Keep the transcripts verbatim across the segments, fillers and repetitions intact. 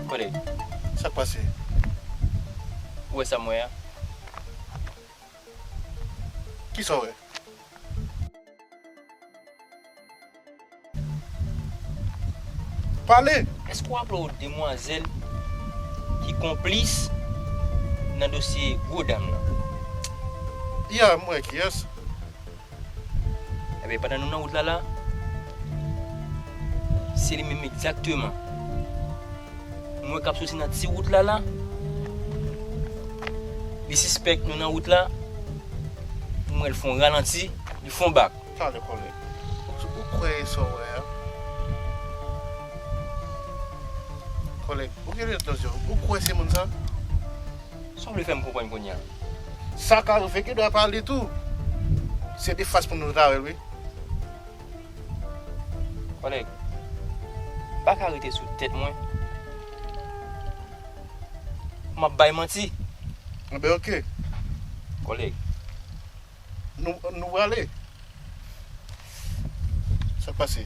Kòlèg. Sa k pase? Ou wè sa m wè a? Kisa w wè? Pale! Èske w raple w demwazèl ki konplis nan dosye gwo dam nan? Ya, m wè kiyès. Ebyen, pandan nou nan wout la la, se li menm egzakteman. M wè k ap soti nan ti wout la la. Li sispèk nou nan wout la. M wè l fè yon ralanti, li fè yon bak. Talè, kòlèg. Ou, ou kwè e sa w wè a? Kòlèg, ou gen lèt nan zye w. Ou kwè se moun sa? Sa w vle fè m konprann kounye a? Sa ka rive, gen dwa pale tou. Se de fas pou nou ta wè l, wi. Kòlèg, m pa ka rete sou tèt mwen. M ap bay manti. Enben, oke. Kòlèg. Nou, nou prale. Sa k pase?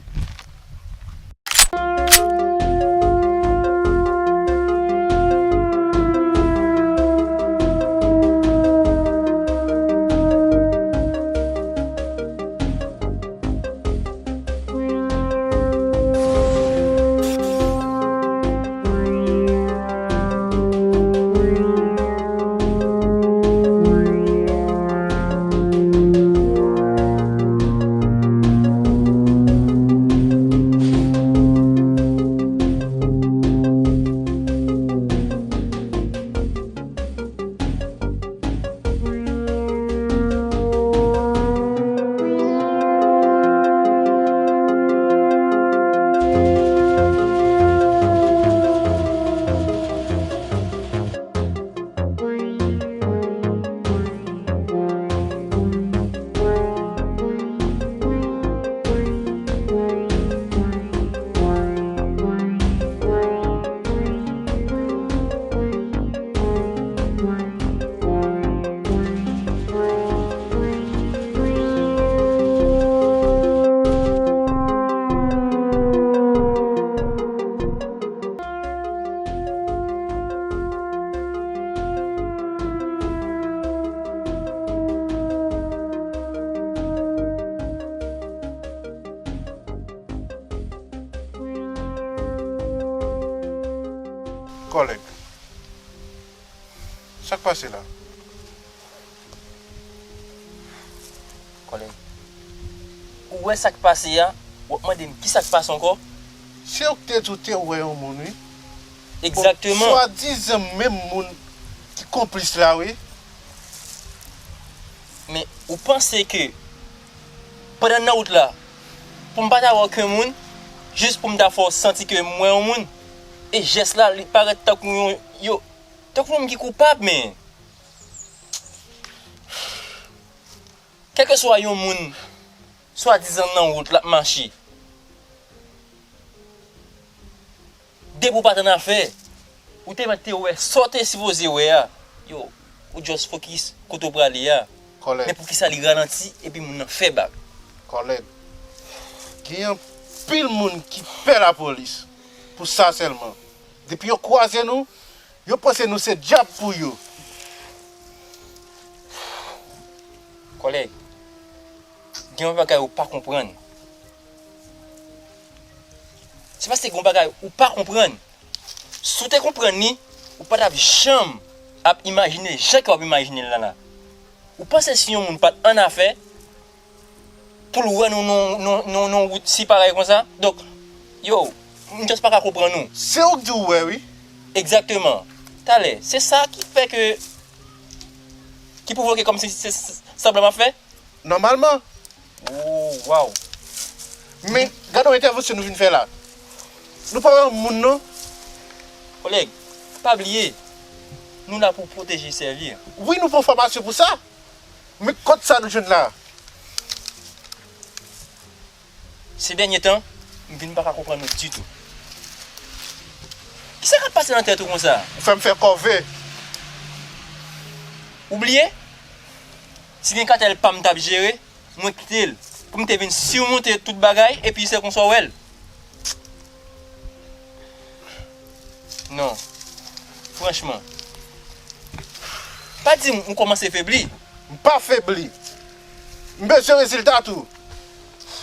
Kòlèg, sa k pase la? Kòlèg, ou wè sa k pase a? W ap mande m ki sa k pase ankò? Se ou k te di w te wè yon moun, wi. Egzakteman. Bon, swadizan menm moun ki konplis la, wi. Men ou panse ke pandan n nan wout la, pou m pa ta wè okenn moun, jis pou m ta fè w santi ke m wè yon moun, e jès la, li parèt tankou yon, yo, tankou yon moun ki koupab, men kèlkeswa yon moun, swadizan nan wout l ap mache, depi w pa t annafè, ou te mèt te wè sa w te sipoze wè a. Yo, ou just fokis kote w prale a. Kòlèg. Men poukisa li ralanti epi moun nan fè bak? Kòlèg, gen anpil moun ki pè lapolis pou sa sèlman. Depi yo kwaze nou, yo panse nou se dyab pou yo. Kòlèg, gen yon bagay ou pa konprann. Se paske gen yon bagay ou pa konprann. Si w te konprann li, ou pa t ap janm ap imajine l jan ke w ap imajine l la la. Ou panse si yon moun pa t annafè, pou l wè nou nan, nan, nan, nan wout si parèy konsa? Donk, yo, m just pa ka konprann ou. Se ou k di w wè, wi. Egzakteman. Talè, se sa ki fè ke, ki pwouve ke kòmsi se s-, sanblan m ap fè? Nòmalman. Oh, waw. Men, gade yon entèvansyon nou vin fè la. Nou pa wè moun, non. Kòlèg, pa bliye, nou la pou pwoteje e sèvi. Wi, nou pran fòmasyon pou sa. Men kot sa nou jwenn la? Ces derniers temps, m vin pa ka konprann nou ditou. Kisa k ap pase nan tèt ou konsa? Ou fè m fè kòve. Ou bliye? Si gen katèl pa m t ap jere, mwen kite l pou m te vin simonte tout bagay, epi se konsa w wè l. Non. Franchman. Pa di m ou kòmanse febli. M pa febli. M bezwen rezilta tou.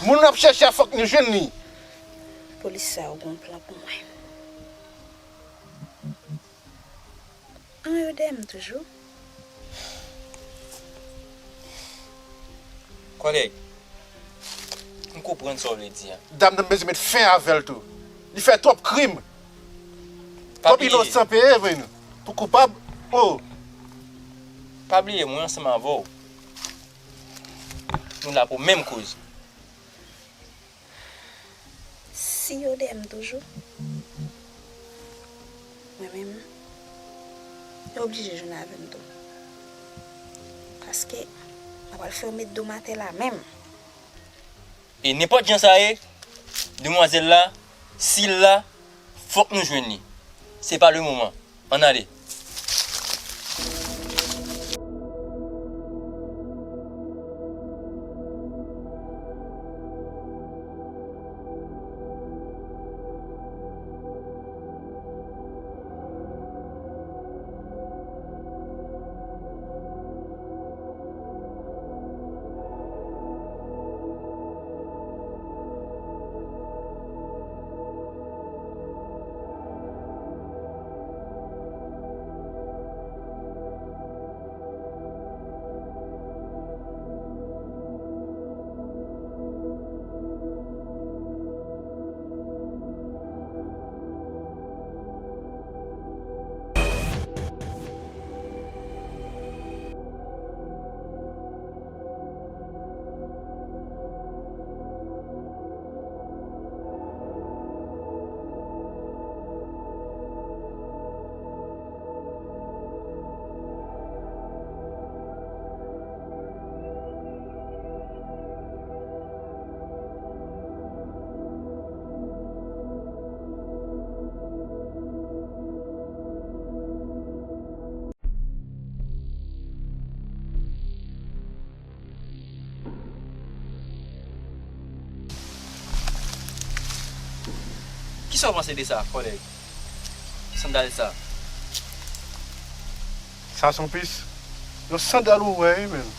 Moun n ap chèche a, fòk nou jwenn li. Polis sa yo gon plan pou mwen. An, yo dèyè m toujou. Kòlèg, m konprann sa w vle di a. Dam nan bezwen met fen avè l tou. Li fè twòp krim. Pa Twòp bliye. Inosan peye, vre nou. Pou koupab, oh. Pa bliye, mwen ansanm avè w. Nou la pou menm koz. Si yo dèyè m toujou, mwen menm, yo oblije jwenn avè m tou. Paske, mwen pral fè yo met do m atè la menm. E nenpòt jan sa ye, demwazèl la, si l la, fòk nou jwenn li. Se pa le moman. Ann ale. Kisa w panse de sa, kòlèg? Sandal sa. Sa se yon pis. Yon sandal ou wè, wi, menm.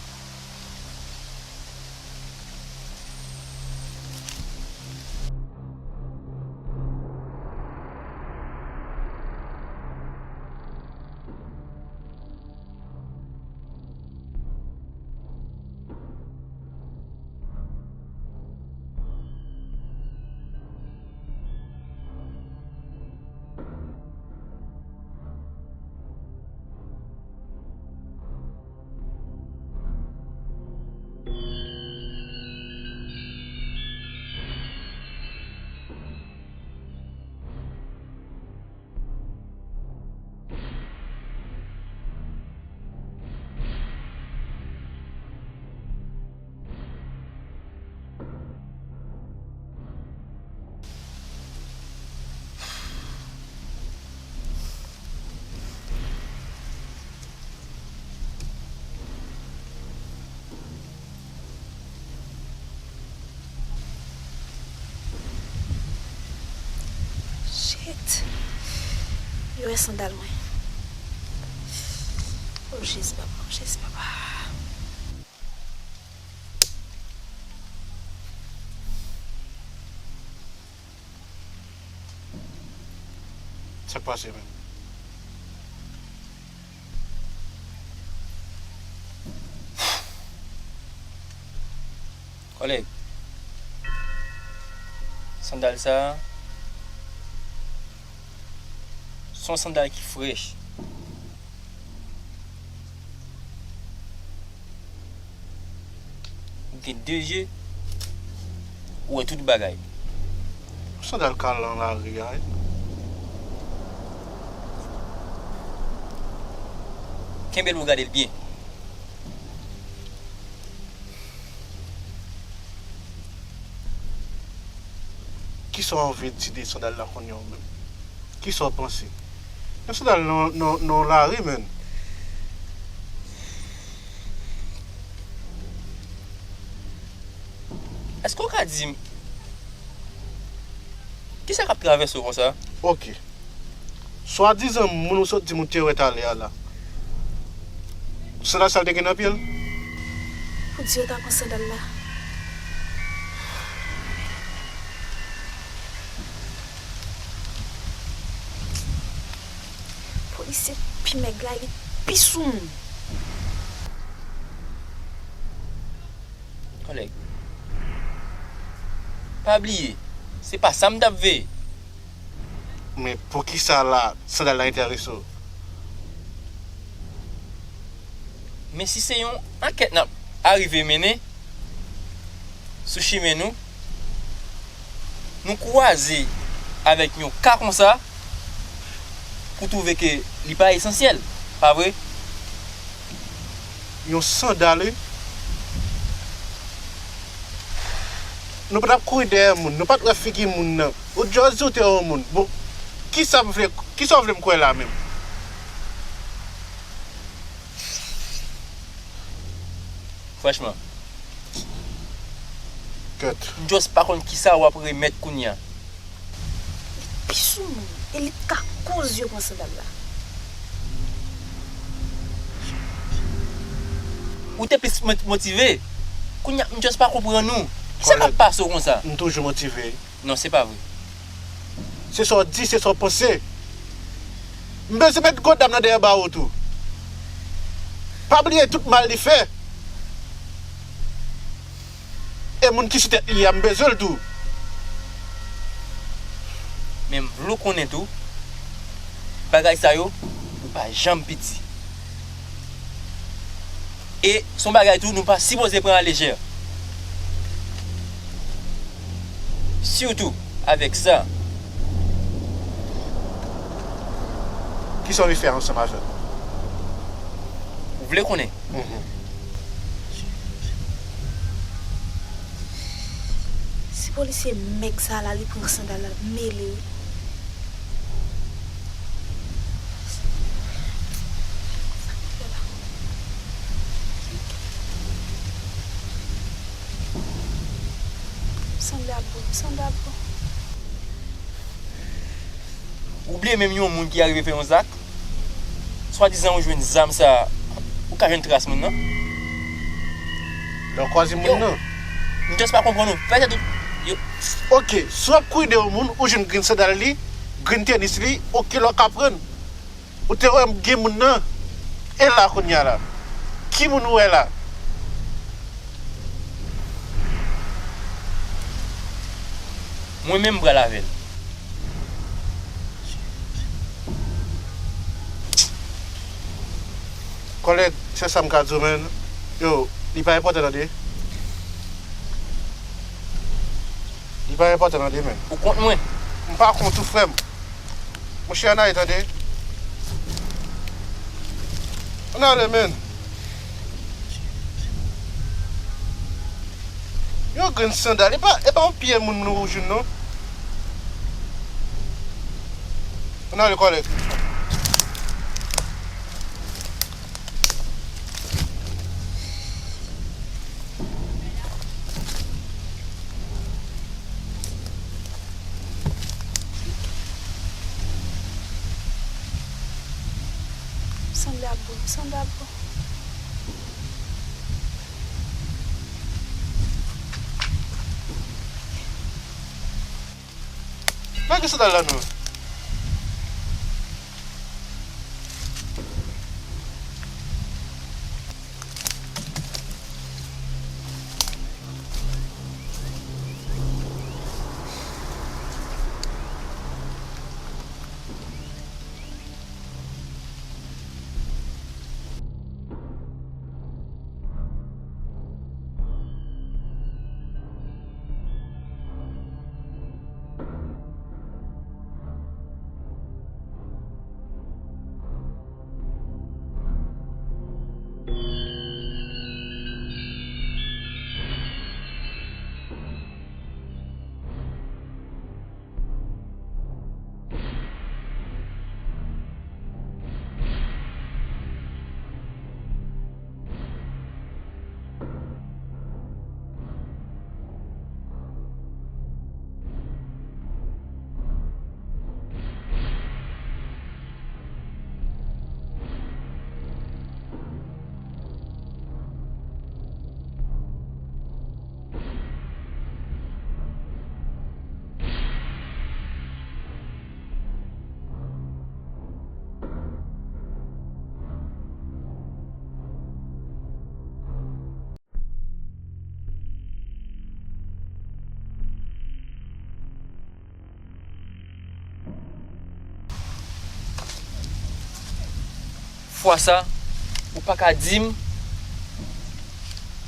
Shit. Yo wè sandal mwen. O Jezi papa, o Jezi papa. Sa k pase menm? Kòlèg, sandal sa a, se yon sandal ki frèch. Ou gen de je, ou wè tout bagay. Sandal ka lan lari a, wi. Kenbe l pou w gade l byen. Kisa w anvi di de sandal la kounye a menm? Kisa w panse? Yon sandal nan, nan, nan lari, menn. Èske w ka di m kisa k ap travèse w konsa? Oke. Swadizan moun ou sot di m ou te wè talè a la, sandal sa l te gen nan pye l? Poudi yo ta pran sandal la? Polisye pi mèg la, li pi sou moun. Kòlèg, pa bliye, se pa sa m t ap veye. Men poukisa la sandal la enterese w? Men si se yon ankèt n ap arive mennen sou chimen nou, nou kwaze avèk yon ka konsa pou twouve ke li pa esansyèl, pa vre? Yon sandal, wi. Nou pa t ap kouri dèyè moun, nou pa t wè figi moun nan. Ou just di w te wè yon moun. Bon, kisa m vle, kisa w vle m kwè la menm? Franchman, kèt, m just pa konn kisa w ap remèt kounye a. Li pi sou moun e li ka koz yo pran sandal la. Ou te plis mo-, motive. Kounye a, m just pa konprann ou. Kisa k ap pase w konsa? M toujou motive. Non, se pa vre. Se sa w di, se sa w panse. M bezwen met gwo dam nan dèyè bawo tou. Pa bliye tout mal li fè. E moun ki sou tèt li a, m bezwen l tou. Men m vle w konnen tou, bagay sa yo, yo pa janm piti. E se yon bagay tou nou pa sipoze pran alejè. Sitou avèk sa. Kisa w vin fè ansanm avè l? Ou vle konnen? Mhm. Si polisye mèg sa la, li pran sandal la, l mele wi. Sanble ap bon, sanble ap bon. Ou bliye menm yon moun ki arive fè yon zak? Swadizan ou jwenn zam sa, ou ka jwenn tras moun nan? Lè w kwaze moun nan. M just pa konprann ou. Fè tèt ou. Yo. Oke, si w ap kouri dèyè yon moun, ou jwenn grenn sandal li, grenn tenis li, oke, lè w ka pran. Ou te wè m gen moun nan? E la kounye a la? Ki moun ou wè la? Mwen menm m pral avè l. Kòlèg, se sa m ka di w, men. Yo, li pa enpòtan tande. Li pa enpòtan tande, men. Ou kont mwen? M pa kont ou, frè m. Monchè, ann ale tande. Ann ale, men. Yon grenn sandal, e pa, e pa yon pye moun nou jwenn non. Ann ale, kòlèg. Sanble ap bon, sanble ap bon. Lage sandal la non. Fwa sa, ou pa ka di m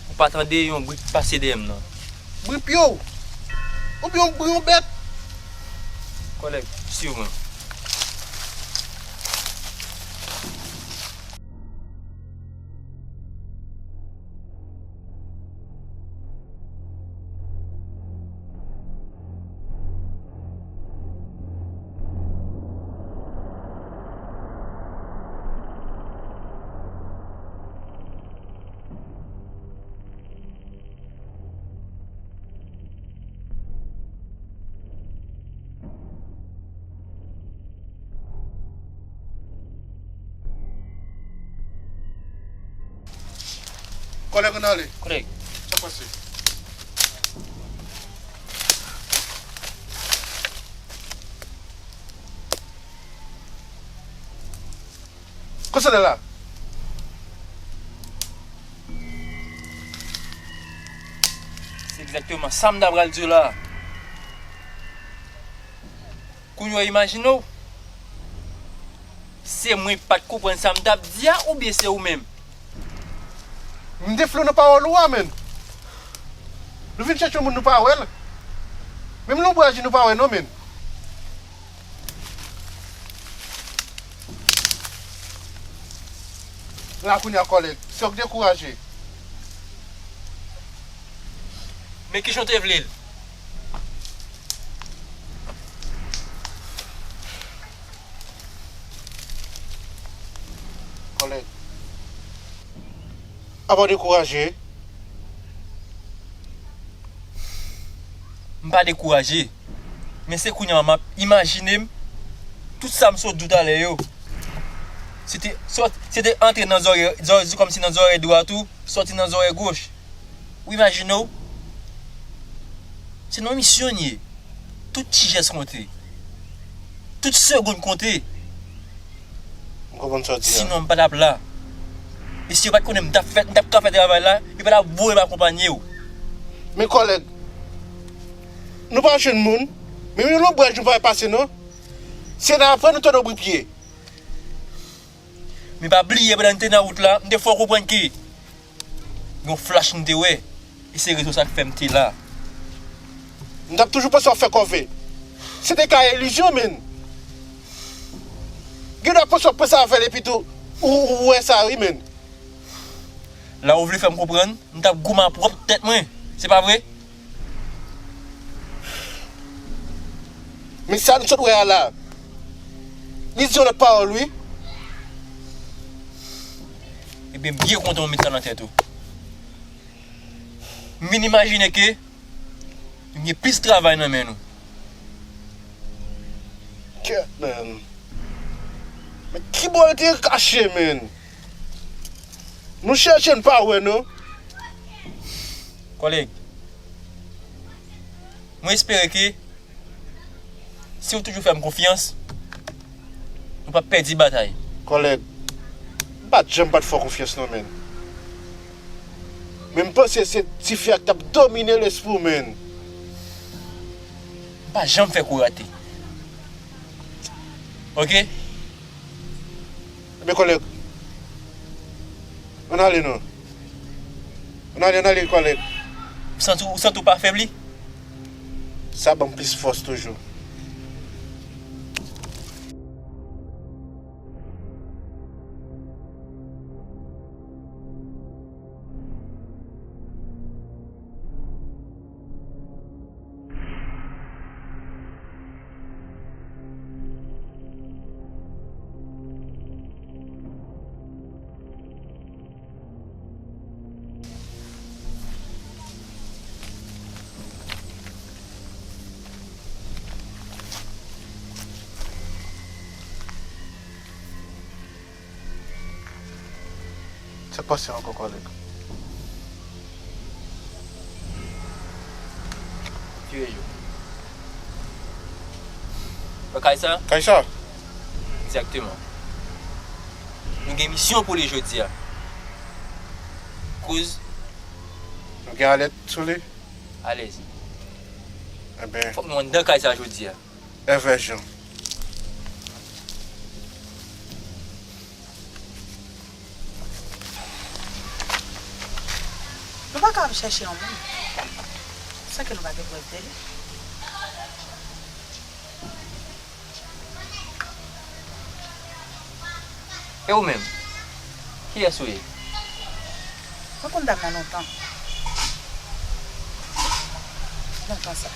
ou pa tande yon bri k pase dèyè m nan. Bri pye w? Oubyen yon bri yon bèt? Kòlèg, swiv mwen. Kòlèg, ann ale. Kòlèg. Sa pase? Konsa la. Se egzakteman sa m ta pral di w la. Kounye a imajine w, se mwen ki pa t konprann sa m t ap di a oubyen se ou menm? M te flou nan pawòl ou a, menn. Nou vin chèche yon moun nou pa wè l. Menm lonbraj li nou pa wè non, menn. La kounye a, kòlèg, se w k dekouraje. Men kijan w te vle l? Kòlèg, apa w dekouraje? M pa dekouraje. Men se kounye a m ap imajine m tout sa m sot di w talè yo. Se te, sòt, se te antre nan zòrèy, zòrèy, kòmsi nan zòrèy dwat ou, sòti nan zòrèy goch. Ou imajine w? Se nan yon misyon n ye. Tout ti jès konte. Tout segonn konte. M konprann sa w di a. Sinon, m pa t ap la. E si yo pa t konnen m t ap fè, m t ap ka fè travay la, yo pa t ap voye m akonpanye w. Men kòlèg, nou pa jwenn moun, men yon lonbraj nou pa wè pase non. Se nan apre nou tande yon bri pye. Men pa bliye, pandan n te nan wout la, m te fè w konprann ke yon flach m te wè, e se rezon sa k fè m te la. M t ap toujou panse w ap fè kòve. Se te ka ilizyon, menn. Gen dwa panse w ap panse avè l epi tou, ou, ou wè sa wi, menn. La ou vle fè m konprann, m t ap goumen a pwòp tèt mwen. Se pa vre? Men sa n sot wè a la, li di yon lòt pawòl wi. Ebyen, m byen kontan w met sa nan tèt ou. M vin imajine ke m gen plis travay nan men nou. Kèt, menn. Men ki bò l te kache, menn? Nou chèche, n pa wè, non. Kòlèg, mwen espere ke si w toujou fè m konfyans, nou p ap pèdi batay. Kòlèg, m pa t janm pa t fè w konfyans non, menn. Men m panse se tifi a k t ap domine lespri w, menn. M pa janm fè kou rate. Oke? Ebyen, kòlèg, ann ale non. Ann ale, ann ale, kòlèg. Ou santi, ou santi w pa febli? Sa ban m plis fòs toujou. Sa k pase ankò, kòlèg? Tiye yo. Wè kay sa? Kay sa? Egzakteman. Nou gen misyon pou li jodi a. Kouz. Nou gen alèt sou li? Alèz. Enben. Fòk nou anndan kay sa jodi a. Èvè Jan. Nou pa ka ap chèche yon moun san ke nou pa gen prèv de li. E ou menm? Kiyès ou ye? Mwen konn dam nan lontan. Lontan sa.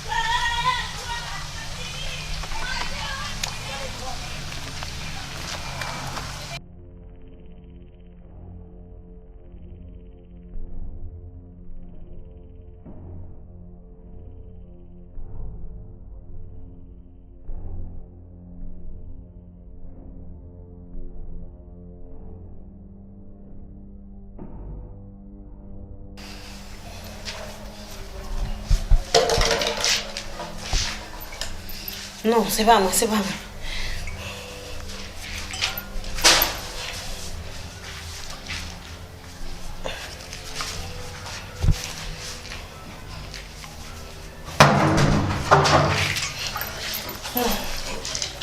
Non, se pa mwen, se pa mwen.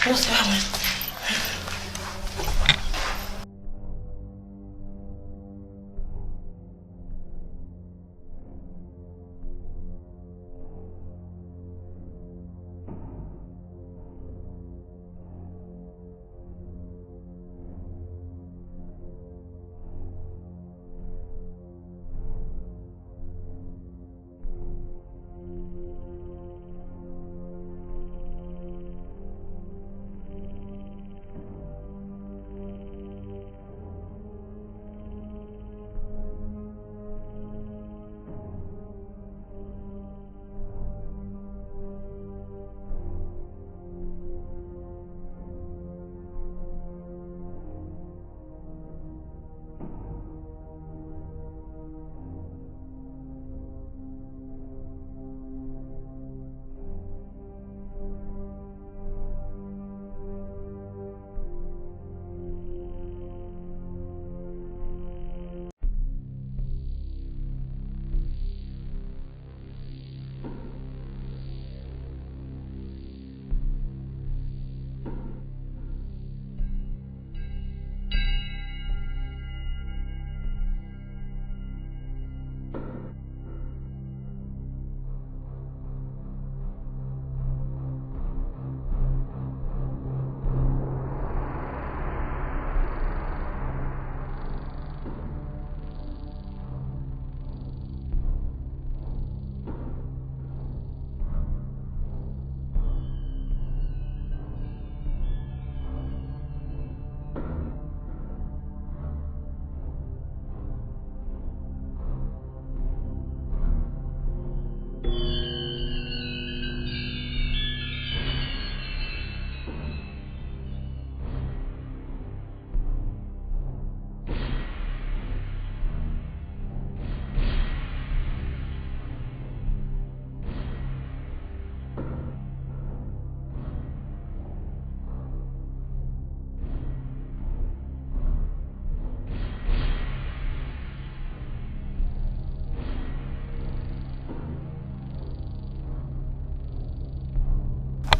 Non, se pa mwen.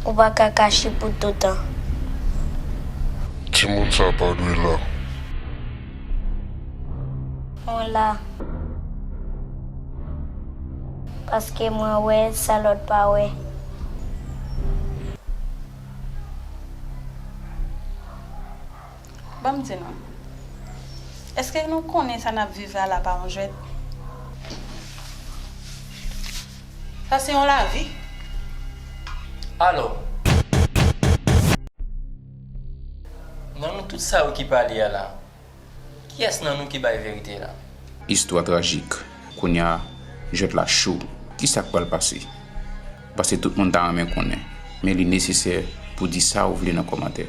Ou pa ka kache pou toutan. Timoun sa pa dwe la. Mwen la. Paske mwen wè sa lòt pa wè. Ban m di nou, èske nou konnen sa n ap viv la, la pa yon jwèt? Sa se yon lavi. Alò, nan nou tout sa yo ki pale a la, kiyès nan nou ki bay verite la? Istwa trajik. Kounye a, jwèt la cho. Kisa k pral pase? Paske tout moun ta renmen konnen, men li nesesè pou di sa ou vle nan kòmantè.